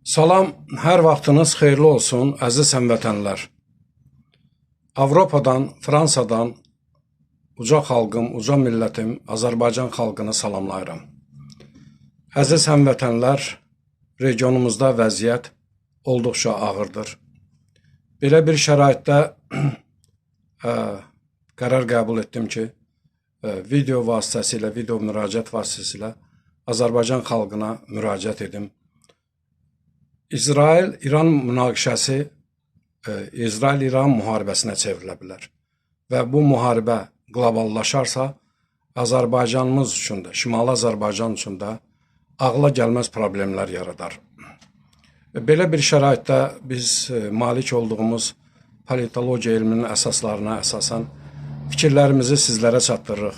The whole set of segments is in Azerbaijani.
Salam, hər vaxtınız xeyirli olsun, əziz həmvətənlər. Avropadan, Fransadan uca xalqım, uca millətim, Azərbaycan xalqını salamlayıram. Əziz həmvətənlər, regionumuzda vəziyyət olduqca ağırdır. Belə bir şəraitdə qərar qəbul etdim ki, video vasitəsilə, video müraciət vasitəsilə Azərbaycan xalqına müraciət edim. İsrail-İran münaqişəsi İsrail-İran müharibəsinə çevrilə bilər. Və bu müharibə qloballaşarsa, Azərbaycanımız üçün də, Şimali Azərbaycan üçün də ağla gəlməz problemlər yaradar. Belə bir şəraitdə biz malik olduğumuz politologiya elminin əsaslarına əsasən fikirlərimizi sizlərə çatdırırıq.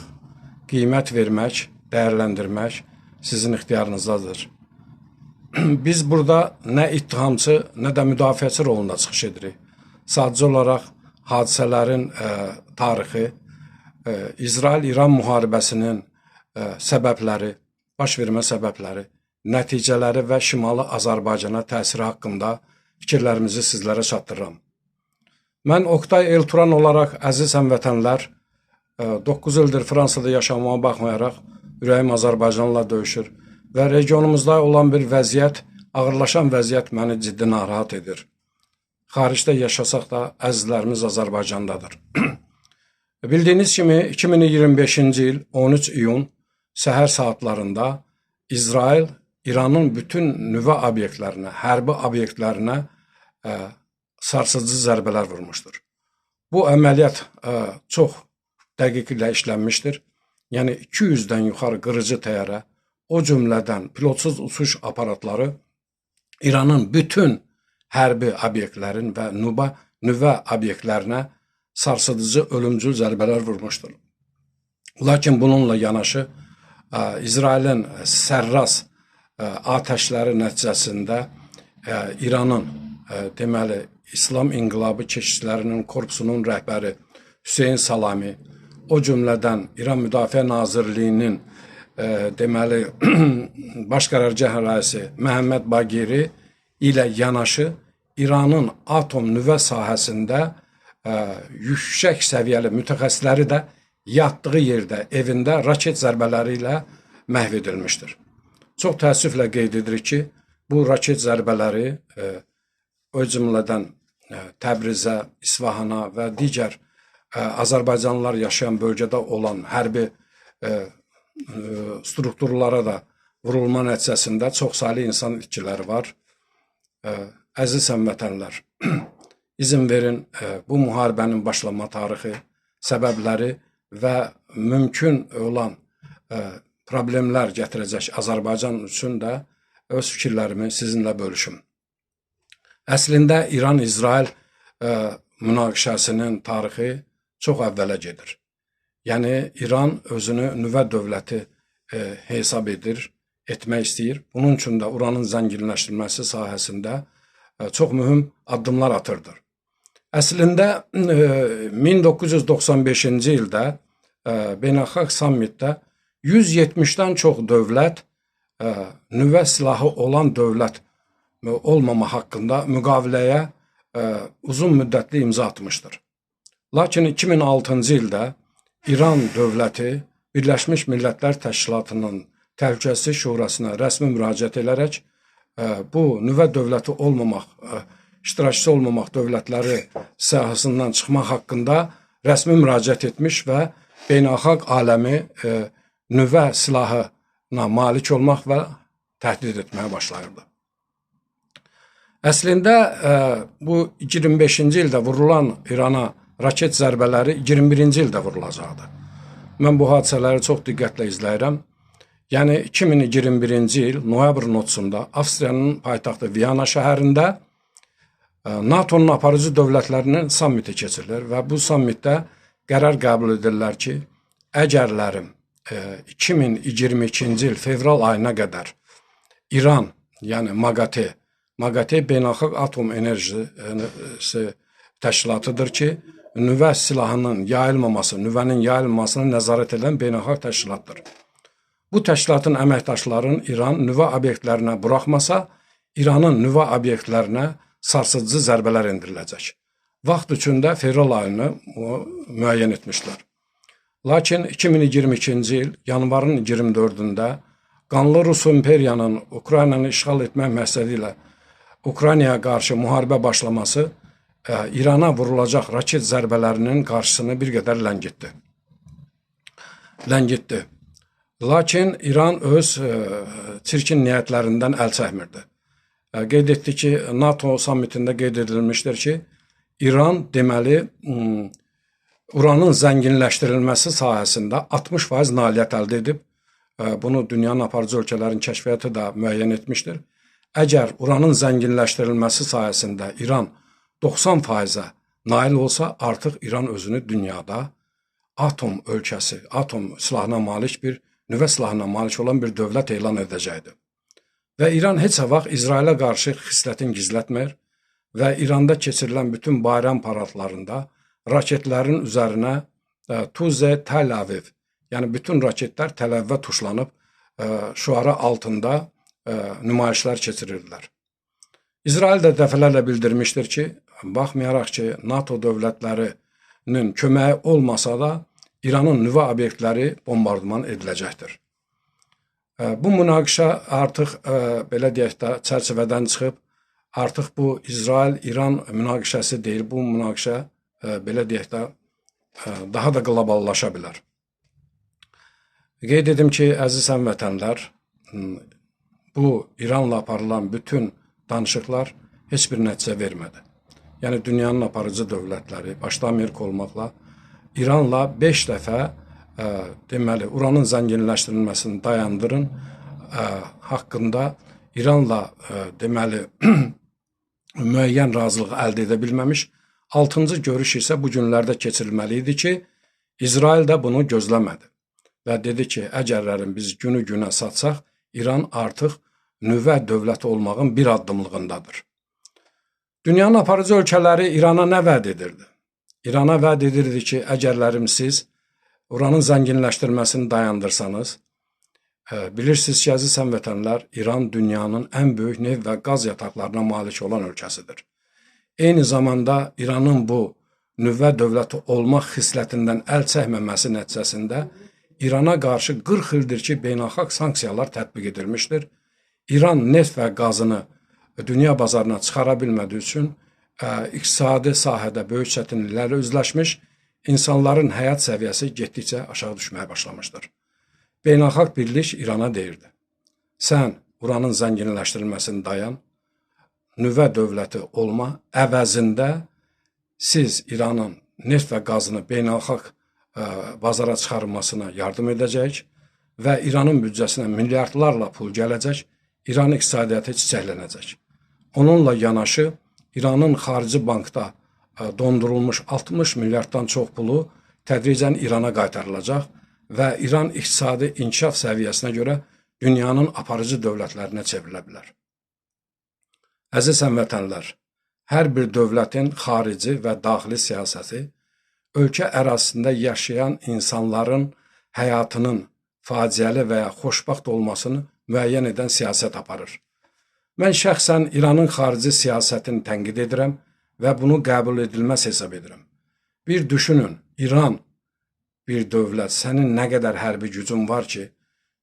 Qiymət vermək, dəyərləndirmək sizin ixtiyarınızdadır. Biz burada nə ittihamçı, nə də müdafiəçi rolunda çıxış edirik. Sadəcə olaraq hadisələrin tarixi, İsrail-İran müharibəsinin səbəbləri, baş vermə səbəbləri, nəticələri və Şimali Azərbaycana təsiri haqqında fikirlərimizi sizlərə çatdırıram. Mən Oqtay Elturan olaraq, əziz həmvətənlər, 9 ildir Fransada yaşamama baxmayaraq ürəyim Azərbaycanla döyüşür və regionumuzda olan bir vəziyyət, ağırlaşan vəziyyət məni ciddi narahat edir. Xaricdə yaşasaq da əzizlərimiz Azərbaycandadır. Bildiyiniz kimi 2025-ci il 13 iyun səhər saatlarında İsrail İranın bütün nüvə obyektlərinə, hərbi obyektlərinə sarsıcı zərbələr vurmuşdur. Bu əməliyyat çox dəqiqliklə işlənmişdir. Yəni 200-dən yuxarı qırıcı təyyarə, o cümlədən pilotsuz uçuş aparatları İranın bütün hərbi obyektlərin və nüvə obyektlərinə sarsıdıcı, ölümcül zərbələr vurmuşdur. Lakin bununla yanaşı İsrailin sərras atəşləri nəticəsində İranın deməli İslam İnqilabı Keşişlərinin Korpusunun rəhbəri Hüseyn Salami, o cümlədən İran Müdafiə Nazirliyinin deməli Baş Qərargah rəisi Məhəmməd Bagiri ilə yanaşı İranın atom nüvə sahəsində yüksək səviyyəli mütəxəssisləri də yatdığı yerdə, evində raket zərbələri ilə məhv edilmişdir. Çox təəssüflə qeyd edirik ki, bu raket zərbələri o cümlədən Təbrizə, İsfahana və digər azərbaycanlılar yaşayan bölgədə olan hərbi strukturlara da vurulma nəticəsində çoxsaylı insan itkiləri var. Əziz həmvətənlər, izin verin bu müharibənin başlanma tarixi, səbəbləri və mümkün olan problemlər gətirəcək Azərbaycan üçün də öz fikirlərimi sizinlə bölüşüm. Əslində İran-İsrail münaqişəsinin tarixi çox əvvələ gedir. Yəni İran özünü nüvə dövləti hesab edir, etmək istəyir. Bunun üçün də uranın zənginləşdirilməsi sahəsində çox mühüm addımlar atırdır. Əslində 1995-ci ildə beynəlxalq sammitdə 170-dən çox dövlət nüvə silahı olan dövlət olmama haqqında müqaviləyə uzun müddətli imza atmışdır. Lakin 2006-cı ildə İran dövləti Birləşmiş Millətlər Təşkilatının Təhlükəsizlik Şurasına rəsmi müraciət edərək bu nüvə dövləti olmamaq, iştirakçısı olmamaq dövlətləri sahəsindən çıxmaq haqqında rəsmi müraciət etmiş və beynəlxalq aləmi nüvə silahına malik olmaq və təhdid etməyə başlayırdı. Əslində bu 25-ci ildə vurulan İrana raket zərbələri 21-ci ildə vurulacaqdı. Mən bu hadisələri çox diqqətlə izləyirəm. Yəni 2021-ci il noyabrın 30-da Avstriyanın paytaxtı Viyana şəhərində NATO-nun aparıcı dövlətlərinin sammiti keçirilir və bu sammitdə qərar qəbul edirlər ki, əgərlərim 2022-ci il fevral ayına qədər İran, yəni MAGATE Beynəlxalq Atom Enerjisi Təşkilatıdır ki, nüvə silahının yayılmaması, nüvənin yayılmamasını nəzarət edən beynəlxalq təşkilatdır. Bu təşkilatın əməkdaşlarının İran nüvə obyektlərinə buraxmasa, İranın nüvə obyektlərinə sarsıdıcı zərbələr endiriləcək. Vaxt üçün də fevral ayını müəyyən etmişlər. Lakin 2022-ci il yanvarın 24-də qanlı Rus imperiyanın Ukraynanı işğal etmək məqsədi ilə Ukraynaya qarşı müharibə başlaması İrana vurulacaq raket zərbələrinin qarşısını bir qədər ləngitdi. Lakin İran öz çirkin niyyətlərindən əl çəkmirdi. Qeyd etdi ki, NATO sammitində qeyd edilmişdir ki, İran deməli uranın zənginləşdirilməsi sahəsində 60% nailiyyət əldə edib. Bunu dünyanın aparıcı ölkələrin kəşfiyyatı da müəyyən etmişdir. Əgər uranın zənginləşdirilməsi sahəsində İran 90%-ə nail olsa, artıq İran özünü dünyada atom ölkəsi, atom silahına malik bir, nüvə silahına malik olan bir dövlət elan edəcəkdir. Və İran heç vaxt İsrailə qarşı xislətini gizlətmir və İranda keçirilən bütün bayram paradlarında raketlərin üzərinə Tuze Tel Aviv, yəni bütün raketlər Təl Əvivə tuşlanıb şüarı altında nümayişlər keçirirdilər. İsrail də dəfələrlə bildirmişdir ki, baxmayaraq ki, NATO dövlətlərinin köməyi olmasa da İranın nüvə obyektləri bombardıman ediləcəkdir. Bu münaqişə artıq belə deyək də çərçivədən çıxıb, artıq bu İsrail-İran münaqişəsi deyil, bu münaqişə belə deyək də daha da qloballaşa bilər. Qeyd edim ki, əziz həmvətənlər, bu İranla aparılan bütün danışıqlar heç bir nəticə vermədi. Yəni dünyanın aparıcı dövlətləri, başda Amerika olmaqla, İranla 5 dəfə deməli uranın zənginləşdirilməsini dayandırın haqqında İranla deməli müəyyən razılıq əldə edə bilməmiş. 6-cı görüş isə bu günlərdə keçirilməli idi ki, İsrail də bunu gözləmədi və dedi ki, əgərlərin biz günü günə satsaq, İran artıq nüvə dövləti olmağın bir addımlığındadır. Dünyanın aparıcı ölkələri İrana nə vəd edirdi? İrana vəd edirdi ki, əgərlərim siz uranın zənginləşdirməsini dayandırsanız, bilirsiniz ki, əziz həmvətənlər, İran dünyanın ən böyük neft və qaz yataqlarına malik olan ölkəsidir. Eyni zamanda İranın bu nüvə dövləti olmaq xislətindən əl çəkməməsi nəticəsində İrana qarşı 40 ildir ki, beynəlxalq sanksiyalar tətbiq edilmişdir. İran neft və qazını dünya bazarına çıxara bilmədiyi üçün iqtisadi sahədə böyük çətinliklərlə üzləşmiş, insanların həyat səviyyəsi getdikcə aşağı düşməyə başlamışdır. Beynəlxalq birlik İrana deyirdi: sən uranın zənginləşdirilməsini dayan, nüvə dövləti olma əvəzində siz İranın neft və qazını beynəlxalq bazara çıxarılmasına yardım edəcək və İranın büdcəsinə milyardlarla pul gələcək, İran iqtisadiyyatı çiçəklənəcək. Onunla yanaşı İranın xarici bankda dondurulmuş 60 milyarddan çox pulu tədricən İrana qaytarılacaq və İran iqtisadi inkişaf səviyyəsinə görə dünyanın aparıcı dövlətlərinə çevrilə bilər. Əziz həmvətənlər, hər bir dövlətin xarici və daxili siyasəti ölkə ərazisində yaşayan insanların həyatının faciəli və ya xoşbəxt olmasını müəyyən edən siyasət aparır. Mən şəxsən İranın xarici siyasətini tənqid edirəm və bunu qəbul edilməz hesab edirəm. Bir düşünün, İran bir dövlət, sənin nə qədər hərbi gücün var ki,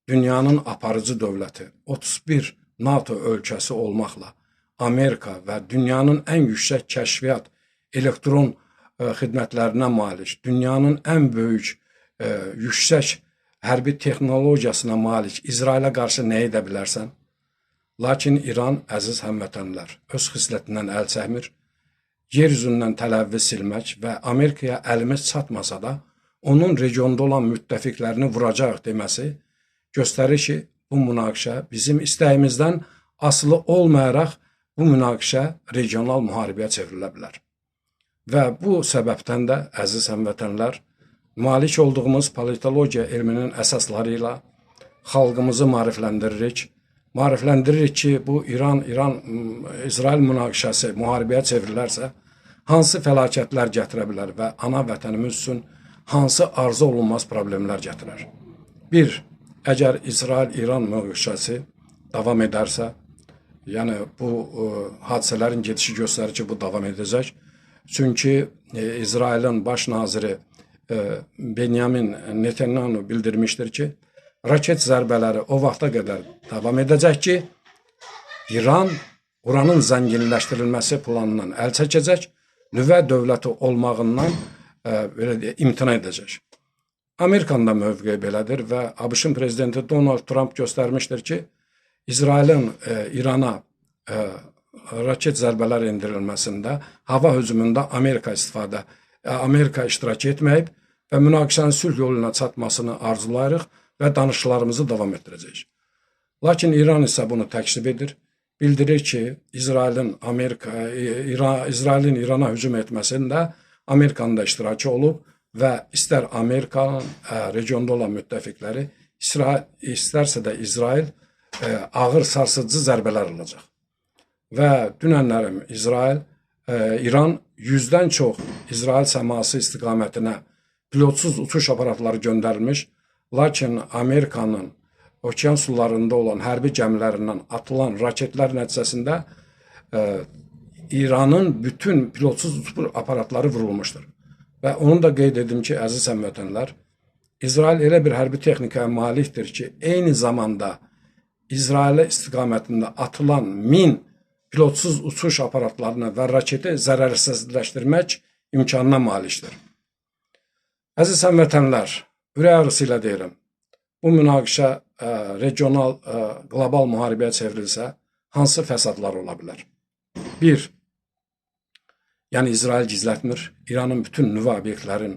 dünyanın aparıcı dövləti, 31 NATO ölkəsi olmaqla Amerika və dünyanın ən yüksək kəşfiyyat, elektron xidmətlərinə malik, dünyanın ən böyük yüksək hərbi texnologiyasına malik İsrailə qarşı nə edə bilərsən? Lakin İran, əziz həmvətənlər, öz xislətindən əl çəkmir, yer üzündən Təl Əvivi silmək və Amerikaya əlimiz çatmasa da onun regionda olan müttəfiqlərini vuracaq deməsi göstərir ki, bu münaqişə bizim istəyimizdən asılı olmayaraq bu münaqişə regional müharibəyə çevrilə bilər. Və bu səbəbdən də, əziz həmvətənlər, malik olduğumuz politologiya elminin əsasları ilə xalqımızı maarifləndiririk. Maarifləndiririk ki, bu İran-İsrail münaqişəsi müharibəyə çevrilərsə, hansı fəlakətlər gətirə bilər və ana vətənimiz üçün hansı arzu olunmaz problemlər gətirər. Bir, əgər İsrail-İran münaqişəsi davam edərsə, Yəni bu hadisələrin gedişi göstərir ki, bu davam edəcək. Çünki İsrailin baş naziri Benyamin Netanyahu bildirmişdir ki, raket zərbələri o vaxta qədər davam edəcək ki, İran uranın zənginləşdirilməsi planından əl çəkəcək, nüvə dövləti olmağından belə deyək, imtina edəcək. Amerikanın da mövqeyi belədir və ABŞ-ın prezidenti Donald Trump göstərmişdir ki, İsrailin İrana raket zərbələr endirilməsində, hava hücumunda Amerika iştirak etməyib və münaqişənin sülh yolu ilə çatmasını arzulayırıq və danışıqlarımızı davam etdirəcəyik. Lakin İran isə bunu təkzib edir. Bildirir ki, İsrailin İrana hücum etməsində Amerikanın da iştirakı olub və istər Amerikanın regionda olan müttəfiqləri, istərsə də İsrail ağır sarsıcı zərbələr alacaq. Və dünənlərim İran 100-dən çox İsrail səması istiqamətinə pilotsuz uçuş aparatları göndərilmiş, lakin Amerikanın okean sularında olan hərbi gəmilərindən atılan raketlər nəticəsində İranın bütün pilotsuz uçuş aparatları vurulmuşdur. Və onu da qeyd edim ki, əziz həmvətənlər, İsrail elə bir hərbi texnikaya malikdir ki, eyni zamanda İsrailə istiqamətində atılan 1000 pilotsuz uçuş aparatlarını və raketi zərərsizləşdirmək imkanına malikdir. Əziz həmvətənlər, ürək ağrısı ilə deyirəm, bu münaqişə regional, qlobal müharibəyə çevrilsə, hansı fəsadlar ola bilər? Bir, yəni İsrail gizlətmir, İranın bütün nüvə obyektlərin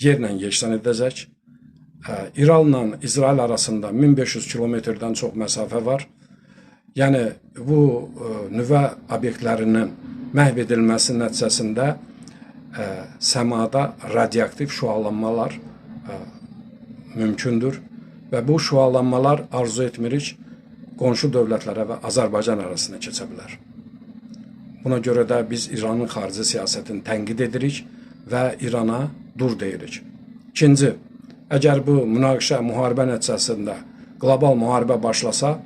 yerlə yeksan edəcək. İranla İsrail arasında 1500 kilometrdən çox məsafə var. Yəni bu nüvə obyektlərinin məhv edilməsi nəticəsində səmada radioaktiv şüalanmalar mümkündür və bu şüalanmalar arzu etmirik qonşu dövlətlərə və Azərbaycan arasına keçə bilər. Buna görə də biz İranın xarici siyasətini tənqid edirik və İrana dur deyirik. İkinci, əgər bu münaqişə, müharibə nəticəsində qlobal müharibə başlasa,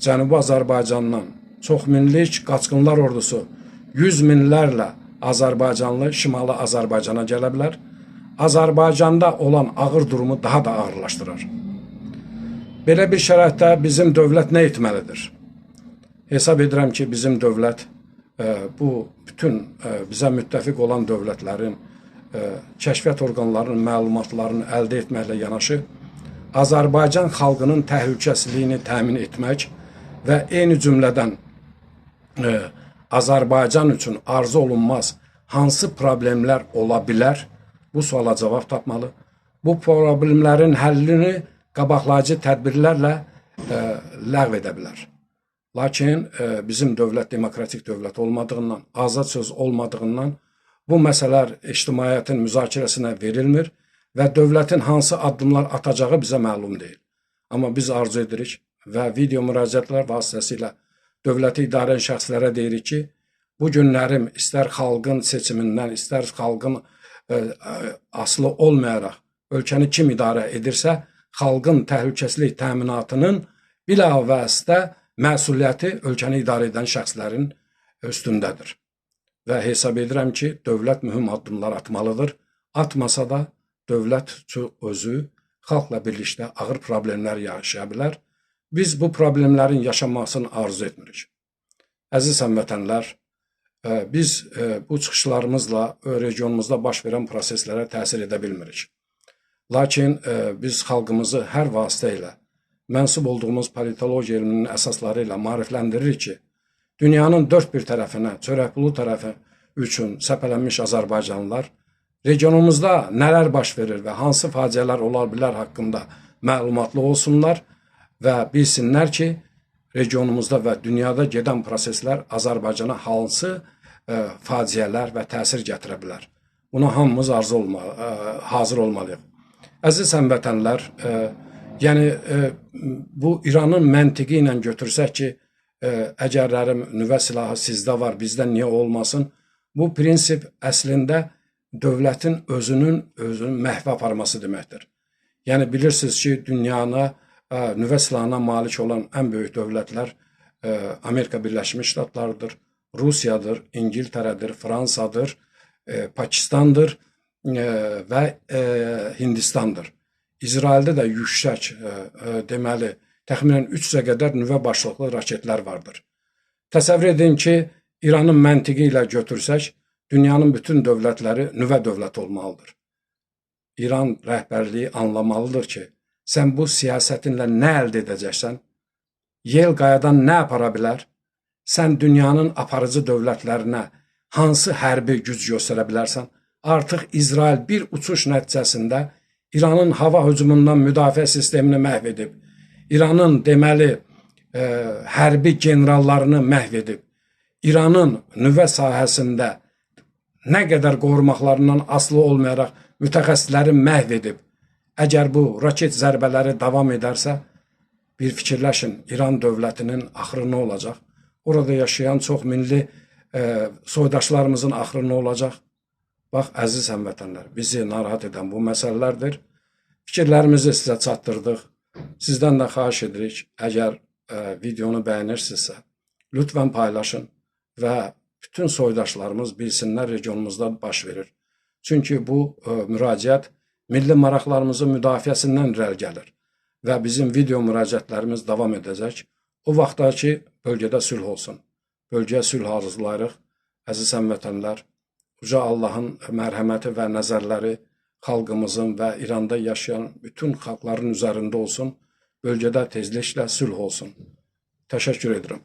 Cənubi Azərbaycandan çoxminlik qaçqınlar ordusu 100 minlərlə Azərbaycanlı Şimali Azərbaycana gələ bilər. Azərbaycanda olan ağır durumu daha da ağırlaşdırar. Belə bir şəraitdə bizim dövlət nə etməlidir? Hesab edirəm ki, bizim dövlət bu bütün bizə müttəfiq olan dövlətlərin kəşfiyyat orqanlarının məlumatlarını əldə etməklə yanaşı Azərbaycan xalqının təhlükəsizliyini təmin etmək və eyni cümlədən Azərbaycan üçün arzu olunmaz hansı problemlər ola bilər? Bu suala cavab tapmalı. Bu problemlərin həllini qabaqlayıcı tədbirlərlə ləğv edə bilər. Lakin bizim dövlət demokratik dövlət olmadığından, azad söz olmadığından bu məsələlər ictimaiyyətin müzakirəsinə verilmir və dövlətin hansı addımlar atacağı bizə məlum deyil. Amma biz arzu edirik və video müraciətlər vasitəsilə dövləti idarə edən şəxslərə deyirik ki, bu günlərim istər xalqın seçimindən, istər xalqın asılı olmayaraq ölkəni kim idarə edirsə, xalqın təhlükəsizlik təminatının bilavasitə məsuliyyəti ölkəni idarə edən şəxslərin üstündədir. Və hesab edirəm ki, dövlət mühüm addımlar atmalıdır. Atmasa da dövlət özü xalqla birlikdə ağır problemlər yaşaya bilər. Biz bu problemlərin yaşanmasını arzu etmirik. Əziz həmvətənlər, biz bu çıxışlarımızla regionumuzda baş verən proseslərə təsir edə bilmirik. Lakin biz xalqımızı hər vasitə ilə mənsub olduğumuz politologiya elminin əsasları ilə maarifləndiririk ki, dünyanın dörd bir tərəfinə, çörək pulu tərəfi üçün səpələnmiş Azərbaycanlılar regionumuzda nələr baş verir və hansı faciələr ola bilər haqqında məlumatlı olsunlar və bilsinlər ki, regionumuzda və dünyada gedən proseslər Azərbaycana hansı faciələr və təsir gətirə bilər. Buna hamımız hazır olmalıyıq. Əziz həmvətənlər, yəni bu İranın məntiqi ilə götürsək ki, əgərlərim nüvə silahı sizdə var, bizdə niyə olmasın? Bu prinsip əslində dövlətin özünün məhvə aparması deməkdir. Yəni bilirsiniz ki, dünyana nüvə silahına malik olan ən böyük dövlətlər Amerika Birləşmiş Ştatlarıdır, Rusiyadır, İngiltərədir, Fransadır, Pakistandır və Hindistandır. İsraildə də yüksək, deməli, təxminən 300-ə qədər nüvə başlıqlı raketlər vardır. Təsəvvür edin ki, İranın məntiqi ilə götürsək, dünyanın bütün dövlətləri nüvə dövləti olmalıdır. İran rəhbərliyi anlamalıdır ki, sən bu siyasətinlə nə əldə edəcəksən? Yel qayadan nə apara bilər? Sən dünyanın aparıcı dövlətlərinə hansı hərbi güc göstərə bilərsən? Artıq İsrail bir uçuş nəticəsində İranın hava hücumundan müdafiə sistemini məhv edib. İranın deməli hərbi generallarını məhv edib. İranın nüvə sahəsində nə qədər qorumaqlarından asılı olmayaraq mütəxəssisləri məhv edib. Əgər bu raket zərbələri davam edərsə, bir fikirləşin, İran dövlətinin axırı nə olacaq? Orada yaşayan çox milli soydaşlarımızın axırı nə olacaq? Bax, əziz həmvətənlər, bizi narahat edən bu məsələlərdir. Fikirlərimizi sizə çatdırdıq. Sizdən də xahiş edirik, əgər videonu bəyənirsinizsə, lütfən paylaşın və bütün soydaşlarımız bilsinlər regionumuzda baş verir. Çünki bu müraciət milli maraqlarımızın müdafiəsindən irəli gəlir və bizim video müraciətlərimiz davam edəcək. O vaxtda ki, bölgədə sülh olsun. Bölgəyə sülh arzulayırıq. Əziz həmvətənlər, Uca Allahın mərhəməti və nəzərləri xalqımızın və İranda yaşayan bütün xalqların üzərində olsun. Bölgədə tezliklə sülh olsun. Təşəkkür edirəm.